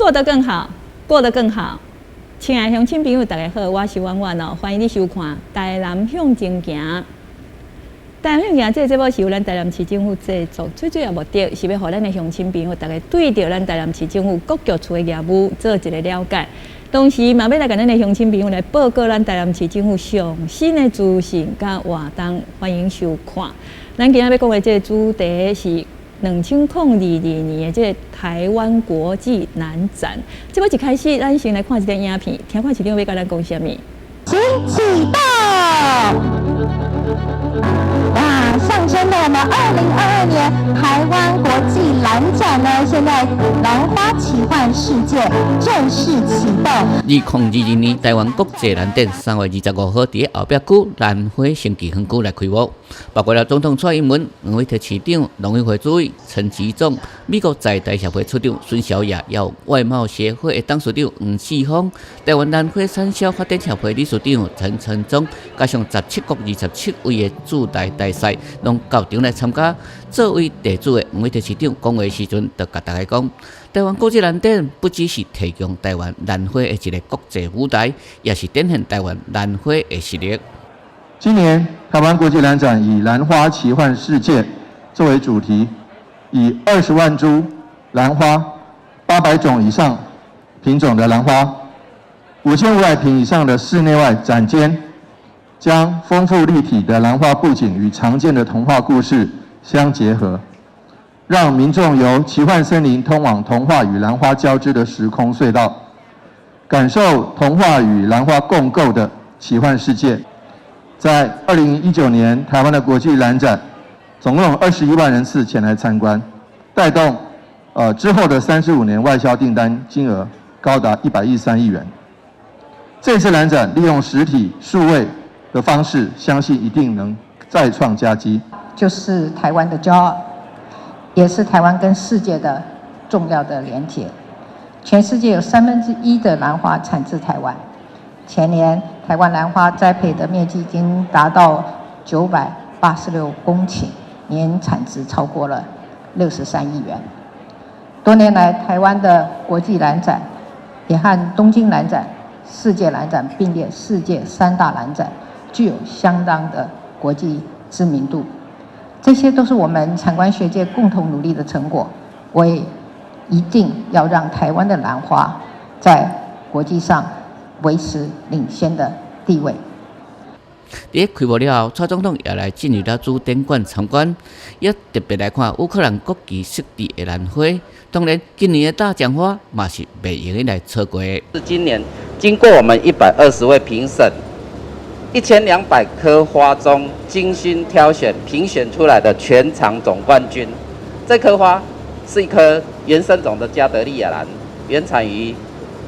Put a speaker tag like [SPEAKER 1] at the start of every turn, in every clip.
[SPEAKER 1] 做得更好，過得更好。親愛鄉親朋友，大家好，我是婉婉哦，歡迎你收看《台南向前行》。台南向前行這个節目是由咱台南市政府製作，最主要目的是欲予咱的鄉親朋友，逐家對著咱台南市政府各局處的業務做一个了解。同時嘛，欲來共咱的鄉親朋友來報告咱台南市政府上新的資訊佮活動，歡迎收看。咱今仔欲講的這个主題是2022年的這个台灣國際蘭展。節目一開始，咱先來看一个影片，聽看市長欲共咱講啥物。
[SPEAKER 2] 請啟動！哇，象徵的我們2022年台灣國際蘭展呢，現在蘭花奇幻世界正式啟動。
[SPEAKER 3] 2022年台灣國際蘭展3月25號佇後壁區蘭花生技園區來開幕，包括了總統蔡英文、黃偉哲市長、農委會主委陳吉仲、美國在台協會處長孫小雅，也有外貿協會的董事長黃志峰、台灣蘭花產銷發展協會理事長陳成忠，加上17國27位的駐台大使，攏到場來參加。作為地主的黃偉哲市長講話時陣，就共大家講，台灣國際蘭展不只是提供台灣蘭花的一个國際舞台，也是展現台灣蘭花的實力。
[SPEAKER 4] 今年台灣國際蘭展以蘭花奇幻世界作為主題，以20萬株蘭花、800種以上品種的蘭花、5500坪以上的室內外展間，將豐富立體的蘭花布景與常見的童話故事相結合，讓民眾由奇幻森林通往童話與蘭花交織的時空隧道，感受童話與蘭花共構的奇幻世界。在2019年台灣的國際蘭展，總共21萬人次前來參觀，帶動之後的35年外銷訂單金額高達113億元。這次蘭展利用實體數位的方式，相信一定能再創佳績。
[SPEAKER 5] 就是台灣的驕傲，也是台灣跟世界的重要的連結。全世界有1/3的蘭花產自台灣。前年台灣蘭花栽培的面積已經達到986公頃，年產值超過了63億元。多年來，台灣的國際蘭展也和東京蘭展、世界蘭展並列世界三大蘭展，具有相當的國際知名度。這些都是我們產官學界共同努力的成果。我也一定要讓台灣的蘭花在國際上維持領先的地位。
[SPEAKER 3] 佇開幕了後，蔡總統也來進入了主展館參觀，也特別來看烏克蘭國旗設計的蘭花。當然，今年的大獎花嘛是袂用得來錯過。
[SPEAKER 6] 是今年經過我們120位評審，1200棵花中精心挑選評選出來的全場總冠軍。這顆花是一顆原生種的加德利亞蘭，原產於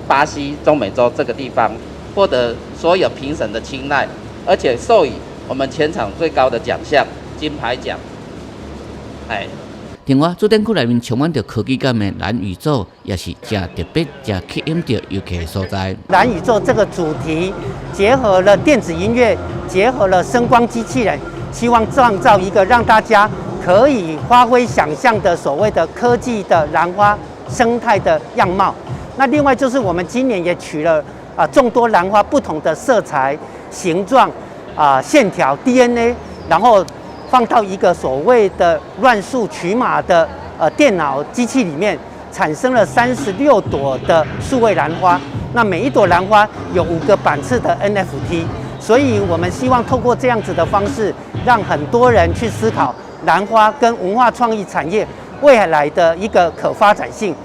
[SPEAKER 6] 巴西中美洲這個地方，獲得所有評審的青睞，而且授予我們全場最高的獎項金牌獎。哎，
[SPEAKER 3] 另外，主展區內面充滿著科技感的蘭宇宙，也是誠特別、誠吸引著遊客的所在。
[SPEAKER 7] 蘭宇宙這個主題結合了電子音樂，結合了聲光機器人，希望創造一個讓大家可以發揮想象的所謂的科技的蘭花生態的樣貌。那另外就是我們今年也取了眾多蘭花不同的色彩、形狀、線條、DNA，然後放到一個所謂的亂數取碼的電腦機器裡面，產生了36朵的數位蘭花。那每一朵蘭花有5個版次的 NFT，所以我們希望透過這樣子的方式，讓很多人去思考蘭花跟文化創意產業未來的一個可發展性。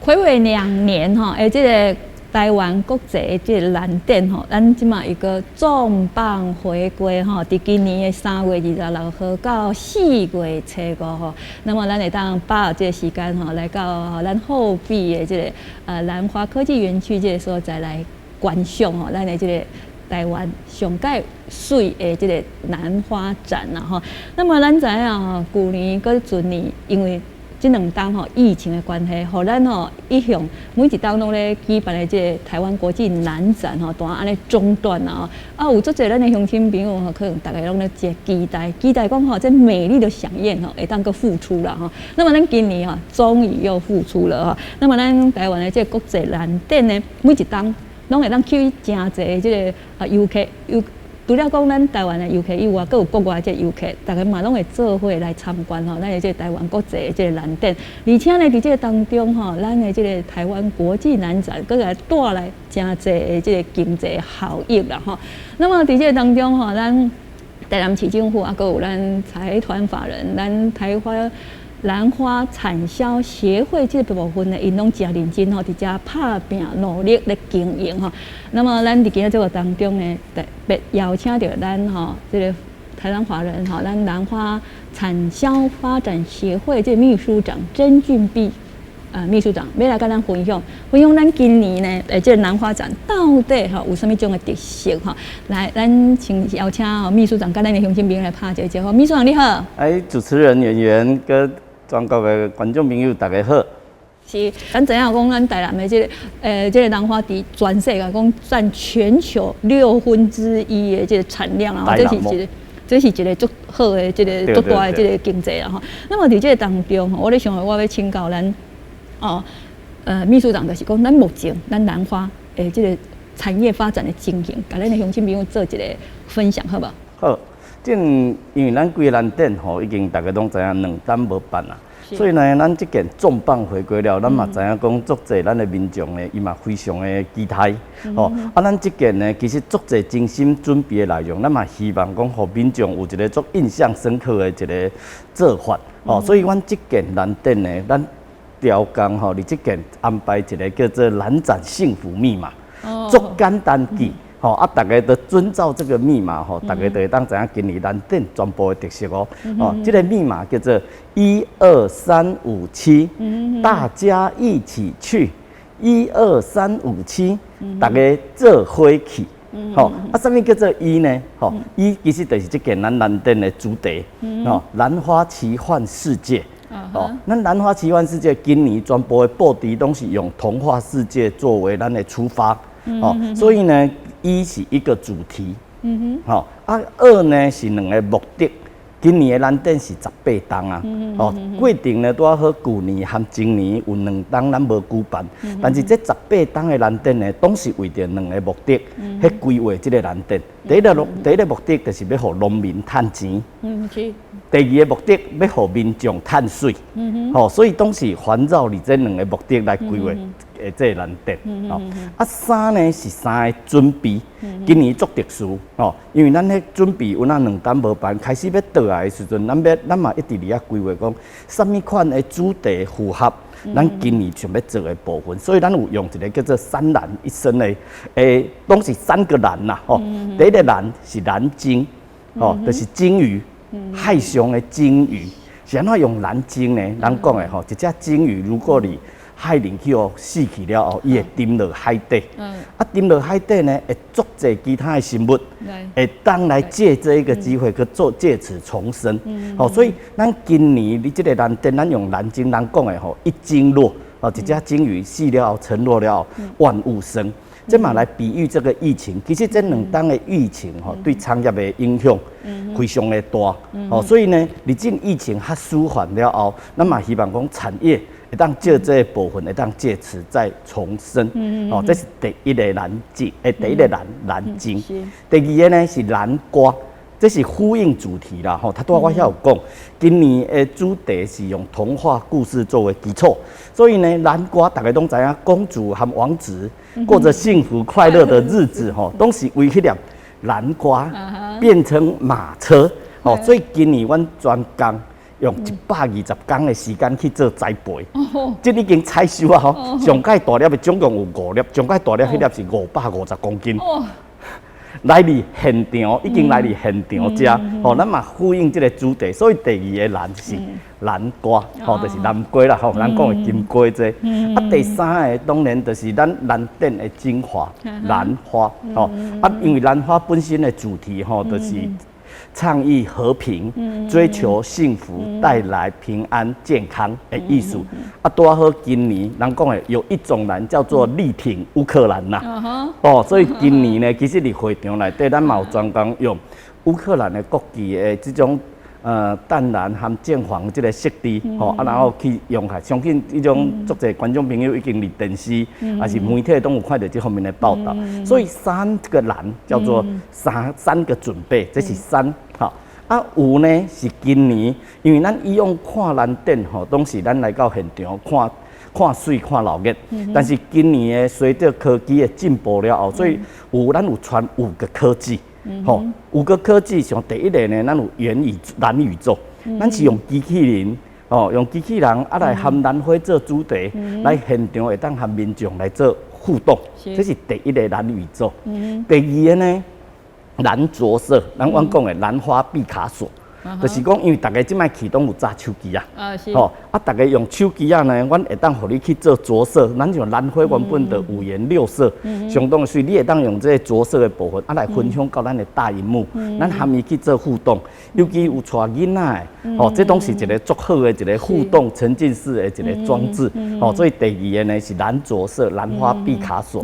[SPEAKER 1] 睽違2年吼，這个台灣國際的這個蘭展吼，咱這馬一個重磅回歸吼，佇今年的3月26號到4月初5吼，那麼咱會當把握這個時間吼，來到咱後壁的這个蘭花科技園區這个所在來觀賞吼，咱的這個台灣上蓋媠的這个蘭花展啦吼。那麼咱知影吼，舊年佮前年因為這兩冬吼疫情的關係，予咱吼一向每一冬攏咧舉辦的這个台灣國際蘭展吼，拄按呢中斷啊！啊，有足濟咱的鄉親朋友吼，可能逐家攏咧真期待，期待講吼這美麗的饗宴吼會當閣復出啦吼。那麼咱今年吼終於又復出了吼。那麼咱台灣的這個國際蘭展呢，每一冬攏會當吸引誠濟這个啊遊客，遊除了講咱台灣的遊客以外，閣有國外的這遊客，逐家嘛攏會做伙來參觀吼，咱的這個台灣國際的這個蘭展。而且呢，佇這個當中吼，咱的這個台灣國際蘭展，閣來帶來誠濟的這個經濟效益啦吼。那麼佇這個當中吼，咱台南市政府啊，閣有咱財團法人，咱台灣蘭花產銷協會這個部分呢，𪜶攏誠認真吼，佇遮拍拚努力咧經營吼。那麼咱佇今仔節目當中呢，特別邀請著咱吼這个台灣華人吼，咱蘭花產銷發展協會這个秘書長曾俊弼秘書長，欲來佮咱分享分享咱今年呢，這个蘭花展到底吼有啥物種的特色吼？來，咱請邀請秘書長佮咱的鄉親朋友來拍一個招呼。秘書長你好。
[SPEAKER 8] 哎，主持人演員佮全國的觀眾朋友大家好。
[SPEAKER 1] 是，咱知影講，咱台南的這个，這个蘭花佇全世界講佔全球1/6的這个產量啊，這是一個足好的這个足大的這个經濟啊吼。那麼佇這个當中，我咧想我欲請教咱哦，秘書長就是講，咱目前咱蘭花的這个產業發展的情形，共咱的鄉親朋友做一个分享，好無？
[SPEAKER 8] 好，這因為咱規個蘭展吼，已經逐家攏知影兩冬無辦啦。所以呢，咱這件重磅回歸了，咱嘛知影講足濟咱的民眾呢，伊嘛非常的期待，吼。啊，咱這件呢，其實足濟精心準備的內容，咱嘛希望講，予民眾有一個足印象深刻的一個做法，吼。所以，阮這件蘭展呢，咱調工吼，佇這件安排一個叫做蘭展幸福密碼，足簡單記。吼啊！逐家都遵照這個密碼吼，逐家就會當知影今年蘭展全部的特色哦。哦，這个密碼叫做一二三五七，大家一起去，一二三五七，逐家做伙去。吼啊，啥物叫做一呢？吼，一其實就是這件咱蘭展的主題，吼，蘭花奇幻世界。哦，咱蘭花奇幻世界今年全部的布置攏是用童話世界作為咱的出發。哦，所以呢，一是一個主題，吼啊，二呢是兩个目的。今年的蘭展是十八冬啊，哦，過程呢拄仔好，舊年和前年有兩冬咱無舉辦，但是這十八冬的蘭展呢，攏是為著兩个目的去規劃這个蘭展。第一个目的就是欲予農民趁錢，第二个目的欲予民眾趁媠，吼，所以攏是環繞佇這兩个目的來規劃的這個蘭展。吼，啊，三呢是三个準備，今年足特殊，吼，因為咱彼準備有那兩冬無辦，開始欲倒來的時陣，咱嘛一直佇遐規劃講，啥物款的主題符合咱今年想欲做的部分，所以咱有用一个叫做三蘭一生的，攏是三個蘭啦，吼，第一個蘭是藍鯨，吼，就是鯨魚，海上的鯨魚，是按怎用藍鯨呢？人講的吼，一隻鯨魚如果佇海裡去予死去了後，伊會沉落海底。啊，沉落海底呢，會足濟其他的生物，會當來借這一個機會去做借此重生。吼，所以咱今年佇這个蘭展，咱用藍鯨人講的吼，一鯨落，哦，一隻鯨魚死了後沉落了後，萬物生。這嘛來比喻這個疫情，其實這兩冬的疫情吼，對產業的影響非常的大。哦，所以呢，佇這疫情較舒緩了後，咱嘛希望講產業會當借這个部分，會當借此再重生。哦，這是第一个藍鯨，第一个藍藍鯨。第二个呢是蘭瓜，這是呼應主題啦。吼，頭拄仔我遐有講，今年的主題是用童話故事作為基礎，所以呢，蘭瓜逐家攏知影，公主和王子過著幸福快樂的日子，吼，攏是為彼粒蘭瓜變成馬車。吼，所以今年阮專工用120工的時間去做栽培，這已經採收啊！吼，上蓋大粒的總共有五粒，上蓋大粒彼粒是550公斤。來佇現場，已經來佇現場遮，吼，咱嘛呼應這个主題，所以第二个蘭是蘭瓜，吼，就是南瓜啦，吼，咱講的金瓜這。啊，第三个當然就是咱蘭展的精華，蘭花，吼，啊，因為蘭花本身的主題，吼，就是。倡議和平、追求幸福、帶來平安健康的意思。啊，拄好今年人講的有一種藍叫做力挺烏克蘭啦。哦，所以今年呢，其實佇會場內底，咱嘛有專工用烏克蘭的國旗的這種淡藍和漸黃這個色調，吼，啊，然後去用起來，相信彼種足濟觀眾朋友已經佇電視，抑是媒體攏有看著這方面的報導。所以三個藍叫做三個準備，這是三，吼。啊，五呢是今年，因為咱以往看蘭展吼，攏是咱來到現場看看媠看熱鬧，但是今年的隨著科技的進步了後，所以有咱有傳五個科技。吼，五個科技，像第一個呢，咱有元宇藍宇宙，咱是用機器人，哦，用機器人啊來和蘭花做主題，來現場會當和民眾來做互動，這是第一個藍宇宙。第二個呢，藍着色，咱阮講的蘭花畢卡索。就是講，因為逐家這擺去攏有揸手機啊，吼啊，逐家用手機仔呢，阮會當予你去做着色，咱像蘭花原本就五顏六色，相當媠，你會當用這個着色的部分啊來分享到咱的大螢幕，咱和伊去做互動，尤其有帶囡仔的，吼，這攏是一個足好的一個互動沉浸式的一個裝置，吼，所以第二個呢是藍着色蘭花畢卡索，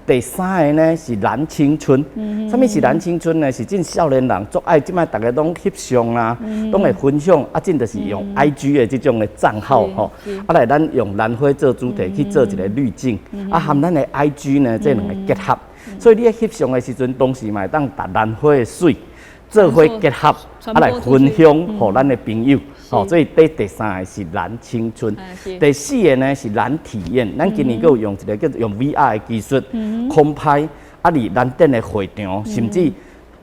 [SPEAKER 8] 第三個呢是藍青春，啥物是藍青春呢？是這少年人足愛這擺逐家攏翕相啦，攏會分享，啊，這就是用 IG 的這種的帳號吼，啊來咱用蘭花做主題去做一個濾鏡，啊和咱的 IG 呢這兩個結合，所以你咧翕相的時陣，同時嘛會當沓蘭花的媠做伙結合，啊來分享予咱的朋友，吼，所以第三個是藍青春，第四個呢是藍體驗，咱今年閣有用一個叫做用 VR 的技術，空拍，啊，佇蘭展的會場，甚至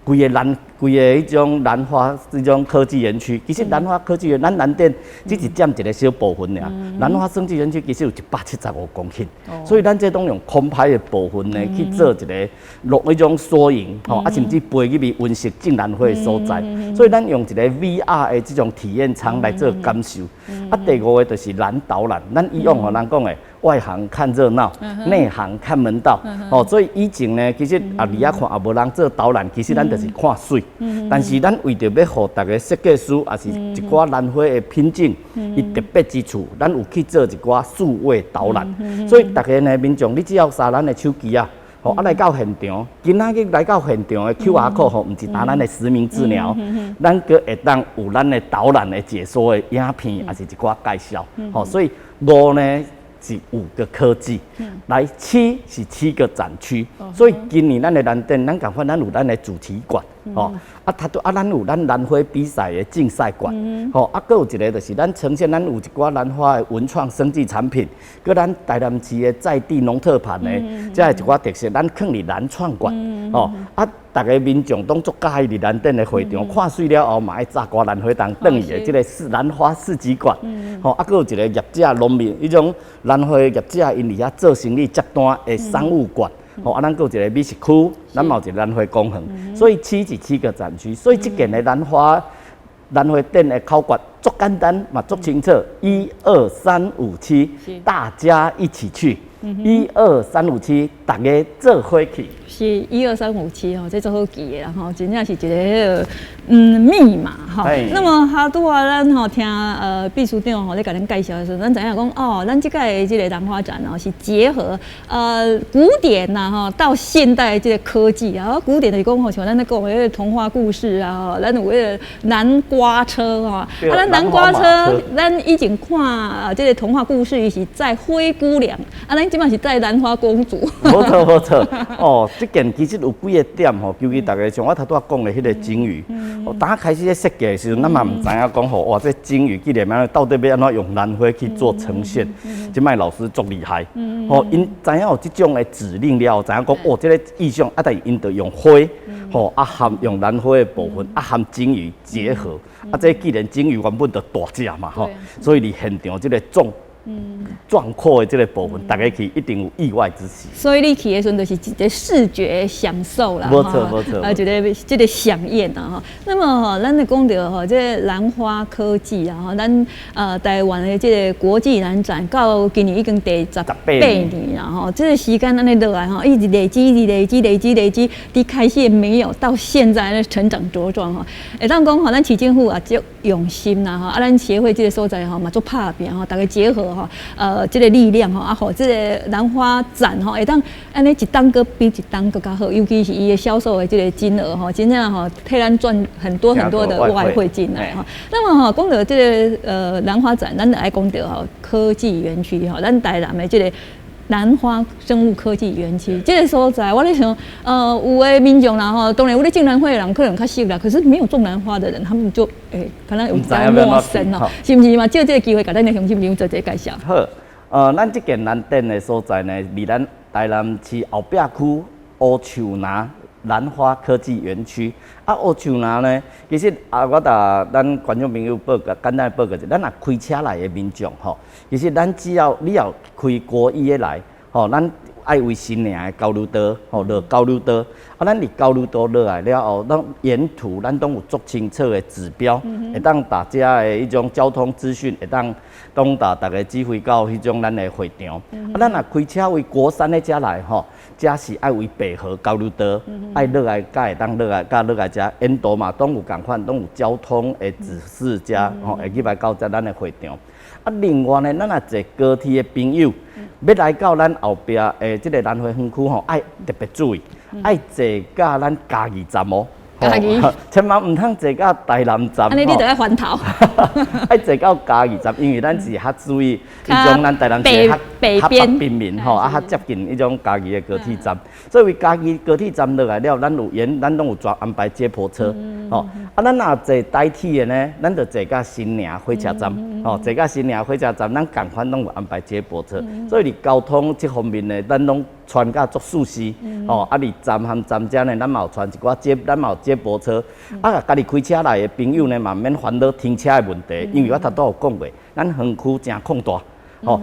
[SPEAKER 8] 規个蘭，規个彼種蘭花這種科技園區，其實蘭花科技園，咱蘭展只是佔一個小部分爾。蘭花生技園區其實有175公頃，所以咱這攏用空拍的部分呢去做一個錄彼種縮影，吼，啊，甚至飛入去溫室種蘭花的所在。所以咱用一個 VR 的這種體驗艙來做感受。啊，第五個就是蘭導覽，咱以往予人講的外行看熱鬧，內行看門道。哦，所以以前呢，其實啊，佇遐看也無人做導覽，其實咱就是看媠。但是咱為著欲予逐个設計師，抑是一寡蘭花的品種，伊特別之處，咱有去做一寡數位導覽。所以逐个呢，民眾，你只要掃咱的手機啊，吼啊來到現場，今仔日來到現場的 QR code 吼，毋是打咱的實名制爾，咱閣會當有咱的導覽的解說的影片，抑是一寡介紹。吼，所以五呢是五個科技，來七是七個展區，所以今年咱的蘭展，咱共款咱有咱的主題館，吼，啊，他都啊，咱有咱蘭花比賽的競賽館，吼，啊，閣有一個就是咱呈現咱有一寡蘭花的文創生技產品，閣咱台南市的在地農特產的，這的一寡特色，咱囥佇蘭創館，吼，啊，逐个民眾攏足佮意佇蘭展的會場，看媠了後嘛愛紮寡蘭花當轉去的，這個是蘭花市集館，吼，啊，閣有一個業者農民，彼種蘭花業者𪜶佇遐做生意接單的商務館，吼，啊，咱閣有一個美食區，咱嘛有一個蘭花公園，所以七是七個展區，所以這件的蘭花展的口訣足簡單嘛，足清楚，一二三五七，大家一起去，一二三五七，逐家做伙去。
[SPEAKER 1] 是一二三五七吼，這足好記的啦吼，真正是一个彼个密碼吼。那麼哈拄仔咱吼聽秘書長吼咧共咱介紹的時陣，咱知影講哦，咱這擺的這个蘭花展哦是結合古典呐吼到現代的這个科技啊。古典就是講吼，像咱咧講的彼个童話故事啊吼，咱有彼个南瓜車吼，啊，咱南瓜車，咱以前看這个童話故事，伊是載灰姑娘，啊，咱這擺是載蘭花公主。
[SPEAKER 8] 無錯無錯，哦，這件其實有幾个點吼，尤其逐家像我頭拄仔講的彼个鯨魚，哦，當開始咧設計的時陣，咱嘛毋知影講吼，哇，這鯨魚竟然按呢到底欲按怎用蘭花去做呈現？這擺老師足厲害，吼，𪜶知影有這種的指令了後，知影講，哦，這个意象，啊，但是𪜶就用花，吼，啊含用蘭花的部分，啊含鯨魚結合，啊，這既然鯨魚原本就大隻嘛，吼，所以佇現場這个重壯闊的這個部分，大家去一定有意外之喜。
[SPEAKER 1] 所以你去的時陣就是一個視覺享受啦，
[SPEAKER 8] 無錯無錯，
[SPEAKER 1] 啊，一個饗宴啊吼。那麼吼，咱咧講著吼，這個蘭花科技啊吼，咱台灣的這個國際蘭展到今年已經第18年啦吼，這個時間按呢落來吼，一直累積，一直累積，累積，累積，佇開始沒有到現在咧成長茁壯吼。會當講吼，咱市政府也足用心啦吼，啊，咱協會這個所在吼嘛足拍拚吼，大家結合吼，這個力量吼，啊，予這個蘭花展吼，會當按呢一冬閣比一冬閣較好，尤其是伊的銷售的這個金額吼，真正吼替咱賺很多很多的外匯進來吼。那麼吼，講著這個蘭花展，咱就愛講著吼科技園區吼，咱台南的這個蘭花生物科技園區，這個所在，我咧想，有的民眾啦吼，當然有咧種蘭花的人可能較熟啦，可是沒有種蘭花的人，他們就可能有比較陌生哦，是毋是嘛？借這個機會，共咱的鄉親朋友做一個介紹。
[SPEAKER 8] 好，咱這間蘭展的所在呢，佇咱台南市後壁區烏樹林蘭花科技園區。啊，烏樹林呢，其實啊，我共咱觀眾朋友報告，簡單報告者，咱若開車來的民眾吼，其實咱只要你要開國一的來，吼，咱愛佇新營的交流道，吼，落交流道，啊，咱佇交流道落來了後，咱沿途咱攏有足清楚的指標，會當共遮的彼種交通資訊，會當攏共逐家指揮到彼種咱的會場。啊，咱若開車佇國三的遮來吼，遮是愛佇北河交流道，愛落來才會當落來，佮落來遮沿途嘛，攏有仝款，攏有交通的指示遮，吼，會入來到遮咱的會場。啊，另外呢，咱若坐高鐵的朋友，欲來到咱後壁的這個蘭花園區吼，愛特別注意，愛坐到咱嘉義站哦。
[SPEAKER 1] 嘉義，
[SPEAKER 8] 千萬毋通坐到台南站。
[SPEAKER 1] 按呢你著愛翻頭。
[SPEAKER 8] 愛坐到嘉義站，因為咱是較屬於彼種咱台南市較
[SPEAKER 1] 北
[SPEAKER 8] 較北邊面吼，啊較接近彼種嘉義的高鐵站。所以佇嘉義高鐵站落來了，咱有沿咱攏有專安排接駁車，吼。啊，咱若坐台鐵的呢，咱就坐到新營火車站，吼，坐到新營火車站，咱仝款攏有安排接駁車。所以佇交通這方面呢，咱攏傳甲足舒適，吼。啊，佇站和站遮呢，咱嘛有傳一寡接，咱嘛有接駁車。啊，家己開車來的朋友呢，嘛毋免煩惱停車的問題，因為我頭拄有講過，咱園區誠曠大，吼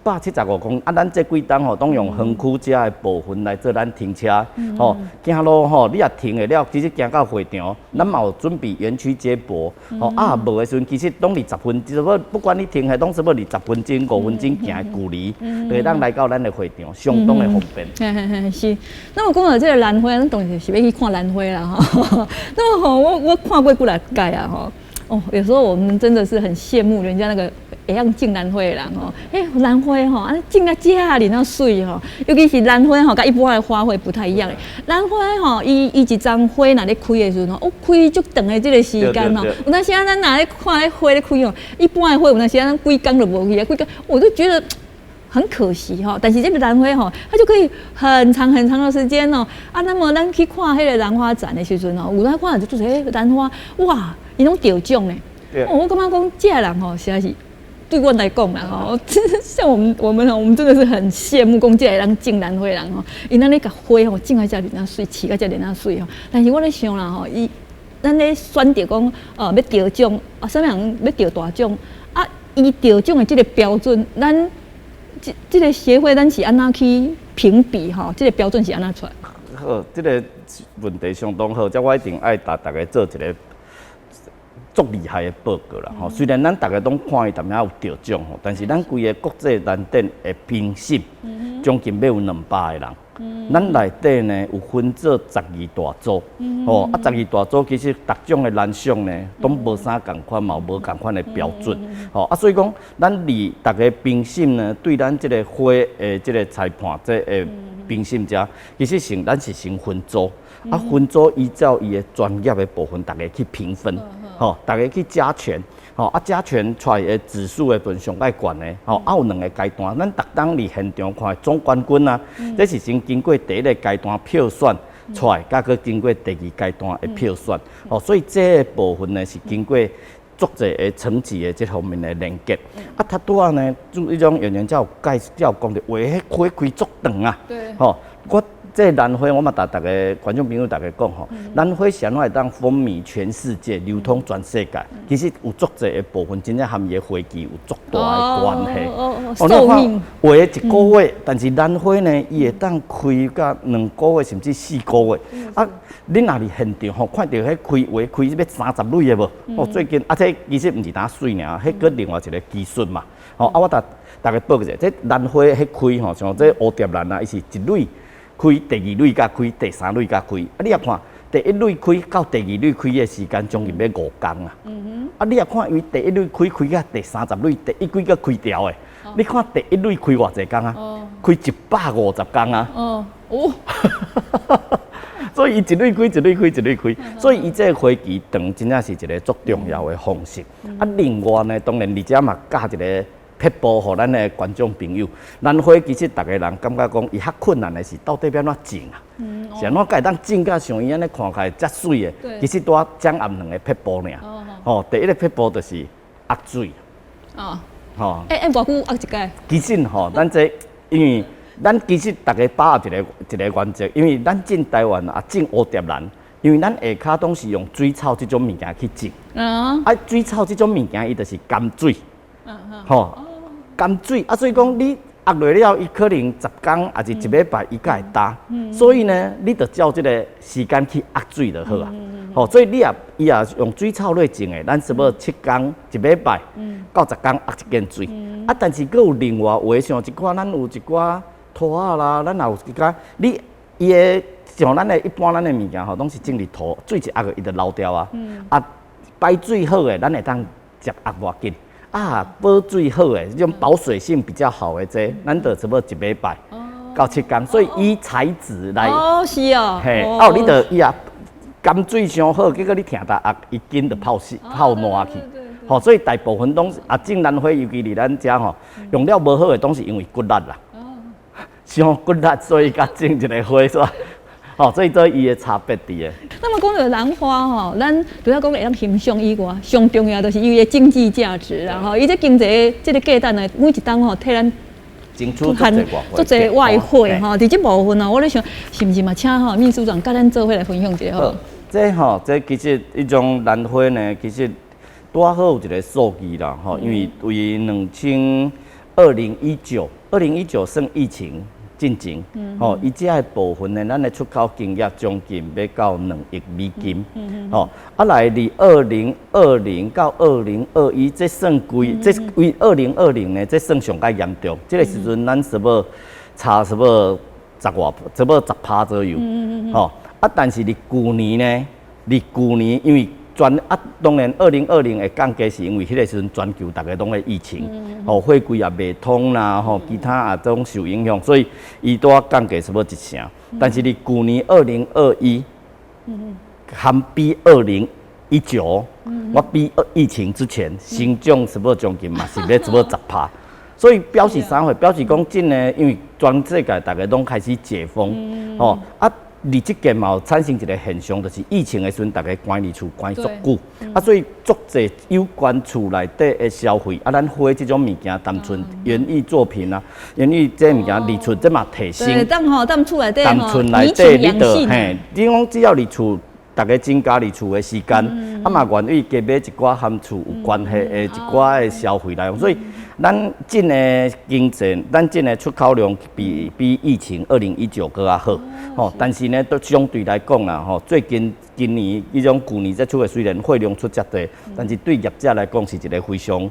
[SPEAKER 8] ，175公，啊，咱這幾冬吼，攏用園區遮的部分來做咱停車，吼，行路吼，你若停會了，其實行到會場，咱嘛有準備園區接駁，吼，啊，無的時陣，其實攏佇十分鐘，不管你停彼攏差不多佇10分鐘、5分鐘行的距離，就會當來到咱的會場，相當的方便。
[SPEAKER 1] 嘿嘿嘿，是。那麼講到這個蘭花，咱當然是欲去看蘭花啦，吼。那麼吼，我看過幾來屆啊，吼。哦，有時候我們真的是很羨慕人家那個會曉種蘭花的人吼。欸，蘭花吼，啊，種甲遮爾仔媠吼，尤其是蘭花吼，佮一般的花卉不太一樣。蘭花吼，伊一叢花若咧開的時陣吼，哦，開足長的這個時間吼。有當時啊，咱若咧看咧花咧開吼，一般的花有當時啊，咱幾工就無去啊，幾工我都覺得很可惜哈。但是這個蘭花吼，它就可以很長很長的時間哦。啊，那麼咱去看彼個蘭花展的時陣吼，有當看就就是彼蘭花，哇！伊攏得獎呢，我感覺講這个人吼，實在是對我來講啦吼，像我們真的是很羨慕講這个人種蘭花的人吼，𪜶按呢共花吼種甲遮爾仔媠，飼甲遮爾仔媠吼。但是我咧想啦吼，伊咱咧選擇講欲得獎啊，啥物人欲得大獎啊？伊得獎的這個標準，咱這個協會咱是按怎去評比吼？這個標準是按怎出來？
[SPEAKER 8] 好，這個問題相當好，這我一定愛共大家做一個足厲害的報告啦！吼，雖然咱逐家攏看伊淡仔有得獎吼，但是咱規個國際蘭展的評審將近欲有200個人。咱內底呢有分做十二大組，吼啊，十二大組其實逐種的蘭賞呢，攏無啥仝款，嘛有無仝款的標準，吼啊，所以講，咱佇逐个評審呢，對咱這個花的這個裁判這個評審者，其實先咱是先分組，啊，分組依照伊的專業的部分，逐家去評分。吼，逐家去加權，吼啊加權出來的指數的部分上蓋懸的，吼啊有兩個階段，咱逐冬佇現場看總冠軍啊，這是先經過第一個階段票選出來，佮閣經過第二階段的票選，吼，所以這個部分呢是經過足濟个層級的這方面的連結。啊，頭拄仔呢，就彼種圓圓才有介紹講著，話彼花開足長啊，吼，我這蘭花我嘛逐逐个觀眾朋友逐家講吼，蘭花是按怎會當風靡全世界，流通全世界？其實有足濟的部分，真正和伊的花期有足大的關係。
[SPEAKER 1] 壽命。
[SPEAKER 8] 有的一個月，但是蘭花呢，伊會當開到2個月，甚至4個月。啊，恁若佇現場吼，看著彼開花開欲30蕊的無？哦，最近啊，這其實毋是焦媠爾，彼閣另外一個技術嘛。吼，啊，我逐逐家報一下，這蘭花彼開吼，像這蝴蝶蘭啊，伊是一蕊開，第二蕊才開，第三蕊才開。啊，你若看第一蕊開到第二蕊開的時間，將近欲5工啊。啊，你若看伊第一蕊開開到第30蕊，第一蕊閣開掉的。你看第一蕊開偌濟工啊？開150工啊！
[SPEAKER 1] 哦，哦。
[SPEAKER 8] 所以伊一蕊開，一蕊開，一蕊開，所以伊這個花期長，真正是一个足重要的方式。啊，另外呢，當然佇遮嘛教一个撇步予咱的觀眾朋友。蘭花其實逐个人感覺講，伊較困難的是到底欲按怎種啊？是按怎會當種甲像伊按呢看起來遮媠的？其實拄仔掌握兩个撇步爾。吼，第一个撇步就是壓水。吼。
[SPEAKER 1] 欸欸，偌久壓一擺？
[SPEAKER 8] 其實吼，咱這因為咱其實逐家把握一個一個原則，因為咱種台灣啊種蝴蝶蘭，因為咱下跤攏是用水草這種物件去種。啊，水草這種物件，伊就是乾水。吼，乾水啊，所以講你壓落了，伊可能10工抑是一禮拜，伊才會焦。所以呢，你就照這個時間去壓水就好啊。吼，所以你也伊也用水草來種的，咱差不多7工一禮拜到10工壓一遍水。啊，但是閣有另外有的像一寡咱有一寡土仔啦，咱也有一寡你伊的像咱的一般咱的物件吼，攏是種佇土，水一壓落伊就流掉啊。啊，排水好的，咱會當接壓偌緊。啊，保水好的，這種保水性比較好的這，咱就差不多一禮拜到7工，所以以材質來。
[SPEAKER 1] 哦，是哦。
[SPEAKER 8] 嘿，哦，你就伊也甘水傷好，結果你聽焦壓伊緊就泡死泡爛去。吼，所以大部分攏是啊種蘭花，尤其佇咱遮吼，用了無好的，攏是因為骨力啦。傷骨力，所以才種一个花煞。吼，所以這伊的差別佇的。
[SPEAKER 1] 那麼講著蘭花吼，咱除了講會當欣賞以外，上重要就是伊的經濟價值啦吼。伊這經濟這个價值呢，每一冬吼替咱
[SPEAKER 8] 爭取足濟
[SPEAKER 1] 外匯吼。佇這部分哦，我咧想，是毋是嘛？請吼秘書長佮咱做伙來分享一下好？
[SPEAKER 8] 這吼，這其實彼種蘭花呢，其實拄好有一个數據啦吼，因為對2019，2019算疫情進前，吼，伊這个部分呢，咱的出口金額將近欲到2億美金，吼，啊來佇2020到2021，這算規，這為二零二零呢，這算上較嚴重，這个時陣咱差不多差差不多十外，差不多10趴左右，吼，啊，但是佇舊年呢，佇舊年因為全啊，當然二零二零會降低，是因為彼个時陣全球逐家攏咧疫情，吼，貨櫃也袂通啦，吼，其他也攏受影響，所以伊拄仔降低差不多一成。但是佇舊年2021，堪比2019，我比疫情之前成長差不多將近嘛是咧差不多10趴，所以表示啥貨？表示講真的，因為全世界逐家攏開始解封，吼啊。佇這件嘛有產生一个現象，就是疫情的時陣，逐家關佇厝關足久，啊，所以足濟有關厝內底的消費，啊，咱花這種物件，單純園藝作品啊，園藝這物件佇厝這嘛提升。
[SPEAKER 1] 對，當吼當厝內底
[SPEAKER 8] 吼，厝內底你就嘿，你講只要佇厝，逐家增加佇厝的時間，啊嘛願意加買一寡和厝有關係的一寡的消費來用，所以咱進的經濟，咱進的出口量比疫情2019閣較好，吼，但是呢，都相對來講啦，吼，最近今年彼種舊年才出的雖然貨量出遮濟，但是對業者來講是一个非常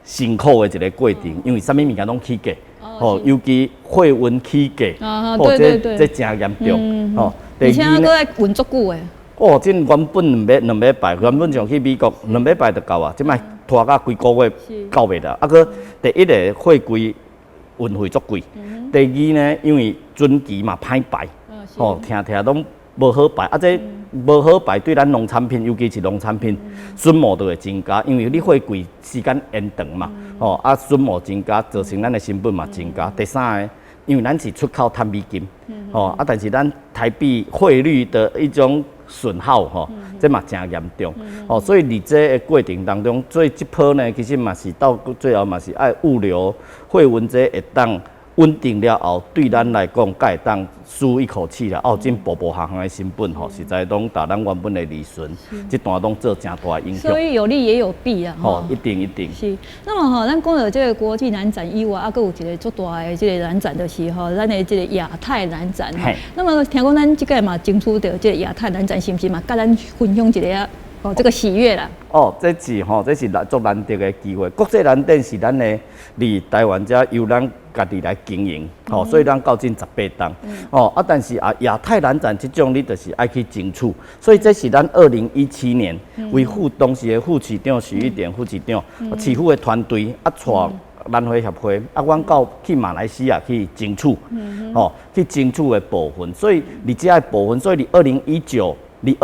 [SPEAKER 8] 辛苦的一个過程，因為啥物物件攏起價，吼，尤其貨運起價，吼，這這誠嚴重，吼。
[SPEAKER 1] 而且閣愛運足久的。
[SPEAKER 8] 哦，這原本兩禮拜，原本上去美國兩禮拜就到啊，這擺拖到幾個月到袂了。啊，閣第一个貨櫃運費足貴，第二呢，因為船期嘛歹排，吼，聽聽攏無好排，啊，這無好排對咱農產品，尤其是農產品損耗就會增加，因為你貨櫃時間延長嘛，吼，啊，損耗增加，造成咱的成本嘛增加。第三个，因為咱是出口趁美金，吼，啊，但是咱台幣匯率的一種損耗吼，這嘛誠嚴重，吼，所以佇這个過程當中，所以這波呢，其實嘛是到最後嘛是愛物流貨運這會當。穩定了後，對咱來講，才會當舒一口氣啦。澳進步步行行的成本吼，實在攏共咱原本的利潤，這段攏做誠大的影響。
[SPEAKER 1] 所以有利也有弊啊。
[SPEAKER 8] 吼，一定一定。
[SPEAKER 1] 是。那麼吼，咱講到這個國際蘭展以外，啊，閣有一個足大的這個蘭展，就是吼，咱的這個亞太蘭展。那麼聽講咱這屆嘛爭取著這個亞太蘭展，是毋是嘛？佮咱分享一下哦，這個喜悅啦。
[SPEAKER 8] 哦，這是吼，這是足難得的機會。國際蘭展是咱的佇台灣遮由咱家己來經營，吼，所以咱到今18冬，哦啊，但是啊，亞太蘭展這種你就是愛去爭取，所以這是咱2017年為副當時的副市長許玉典副市長，市府的團隊啊，帶蘭花協會啊，阮到去馬來西亞去爭取，吼，去爭取的部分，所以佇這个部分，所以佇二零一九。佇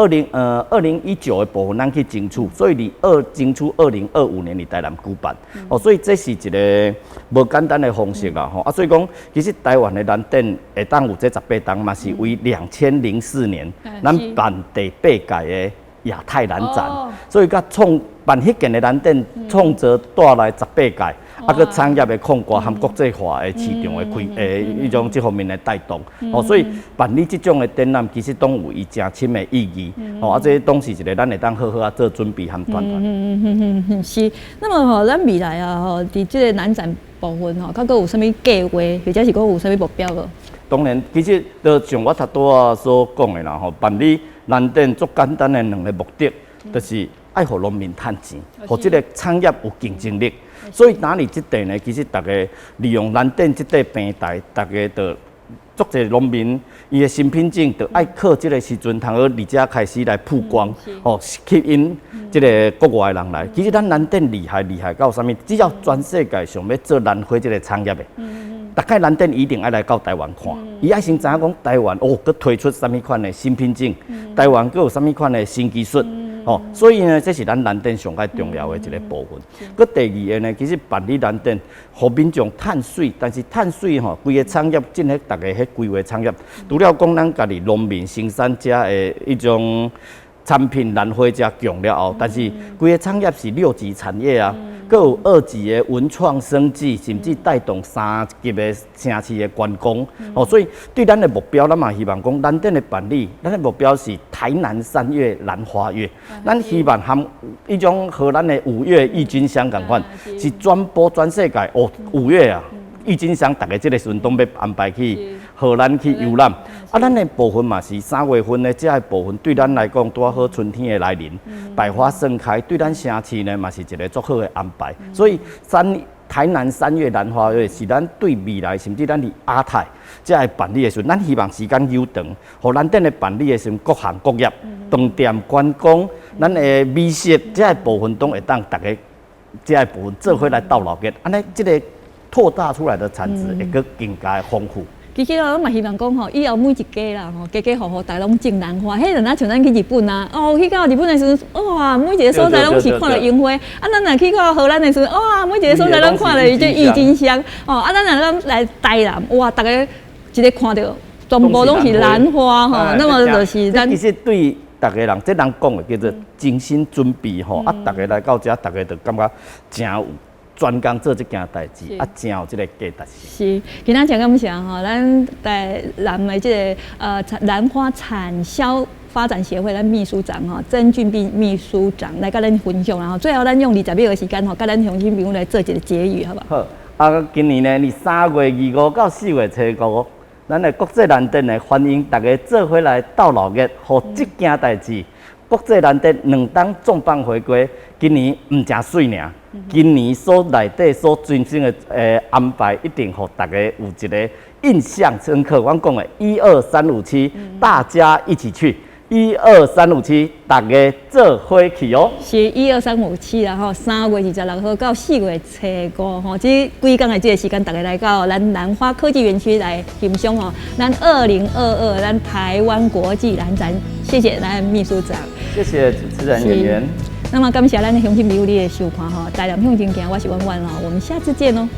[SPEAKER 8] 2019的部分，咱去爭取，所以佇爭取2025年佇台南舉辦，哦，所以這是一個無簡單的方式啊，吼啊，所以講，其實台灣的蘭展會當有這十八冬，嘛是為2004年咱辦第八屆的亞太蘭展，所以佮創辦彼件的蘭展，創造帶來十八屆。啊，閣產業的擴大和國際化的市場的開彼種這方面的帶動，哦，所以辦理這種的展覽，其實攏有伊誠深的意義，哦，啊，這攏是一個咱會當好好啊做準備和宣傳。
[SPEAKER 1] 嗯嗯嗯嗯，是。那麼吼，咱未來啊吼，佇這個蘭展部分吼，閣閣有啥物計劃，或者是講有啥物目標無？
[SPEAKER 8] 當然，其實就像我頭拄仔所講的啦吼，辦理蘭展足簡單的兩個目的，就是愛予農民趁錢，予這個產業有競爭力。所以哪裡這塊呢？其實逐家利用蘭展這塊平台，逐家就足濟農民伊的新品種，就愛靠這個時陣，通好佇遮開始來曝光，吼，吸引這個國外的人來。其實咱蘭展厲害厲害到啥物？只要全世界想欲做蘭花這個產業的，逐擺蘭展一定愛來到台灣看，伊愛先知影講台灣哦，閣推出啥物款的新品種，台灣閣有啥物款的新技術。哦，所以呢，這是咱蘭展上較重要的一個部分。閣第二个呢，其實辦理蘭展，予民眾趁媠，但是趁媠吼，規個產業進行逐个彼規劃產業，除了講咱家己農民生產者的彼種產品蘭花遮強了後，但是規个產業是六級產業啊，閣有二級的文創生技，甚至帶動三級的城市的觀光。哦，所以對咱的目標，咱嘛希望講，蘭展的辦理，咱的目標是台南三月蘭花月，咱希望含彼種荷蘭的五月鬱金香仝款，是傳播全世界哦，五月啊，鬱金香，逐家這个時陣攏欲安排去荷蘭去遊覽。啊，咱的部分嘛是3月份的這个部分，對咱來講，拄好春天的來臨，百花盛開，對咱城市呢嘛是一個足好的安排。所以台南三月蘭花月是咱對未來，甚至咱佇亞太這个辦理的時陣，咱希望時間悠長，予蘭展的辦理的時陣，各行各業、飯店、觀光，咱的美食這个部分，攏會當逐家這个部分做伙來鬥熱鬧，按呢這个擴大出來的產值會閣更加的豐富。
[SPEAKER 1] 其實我嘛希望講吼，以後每一家啦吼，家家戶戶逐攏種蘭花，彼陣若像咱去日本啊，哦，去到日本的時陣，哇，每一个所在攏是看著櫻花；啊，咱若去到荷蘭的時陣，哇，每一个所在攏看著這鬱金香。哦，啊，咱若講來台南，哇，逐家一个看著全部攏是蘭花吼，那麼就是咱。
[SPEAKER 8] 其實對逐个人，這人講的叫做精心準備吼，啊，逐家來到遮，逐家就感覺誠有專工做這件代誌，啊，誠有這个價值。
[SPEAKER 1] 是，今仔真感謝吼，咱台南的這个蘭花產銷發展協會咱秘書長吼曾俊斌秘書長來佮咱分享，然後最後咱用20秒的時間吼，佮咱鄉親朋友來做一個結語，好無？
[SPEAKER 8] 好，啊，今年呢，佇3月25到4月初五，咱的國際蘭展呢，歡迎大家做伙來鬥熱鬧，予這件代誌。國際蘭展兩冬重磅回歸，今年毋誠媠爾，今年所內底所精心的安排，一定予大家有一个印象深刻。阮講的，一二三五七，大家一起去。一二三五七，逐家做伙去哦。
[SPEAKER 1] 是一二三五七啦吼，3月26號到4月初五吼，這幾工的這个時間，逐家來到咱蘭花科技園區來欣賞吼，咱2022咱台灣國際蘭展，謝謝咱秘書長。
[SPEAKER 8] 謝謝主持人演員。
[SPEAKER 1] 那麼感謝咱的鄉親朋友你的收看吼，台南向前行，我是婉婉哦，我們下次見哦。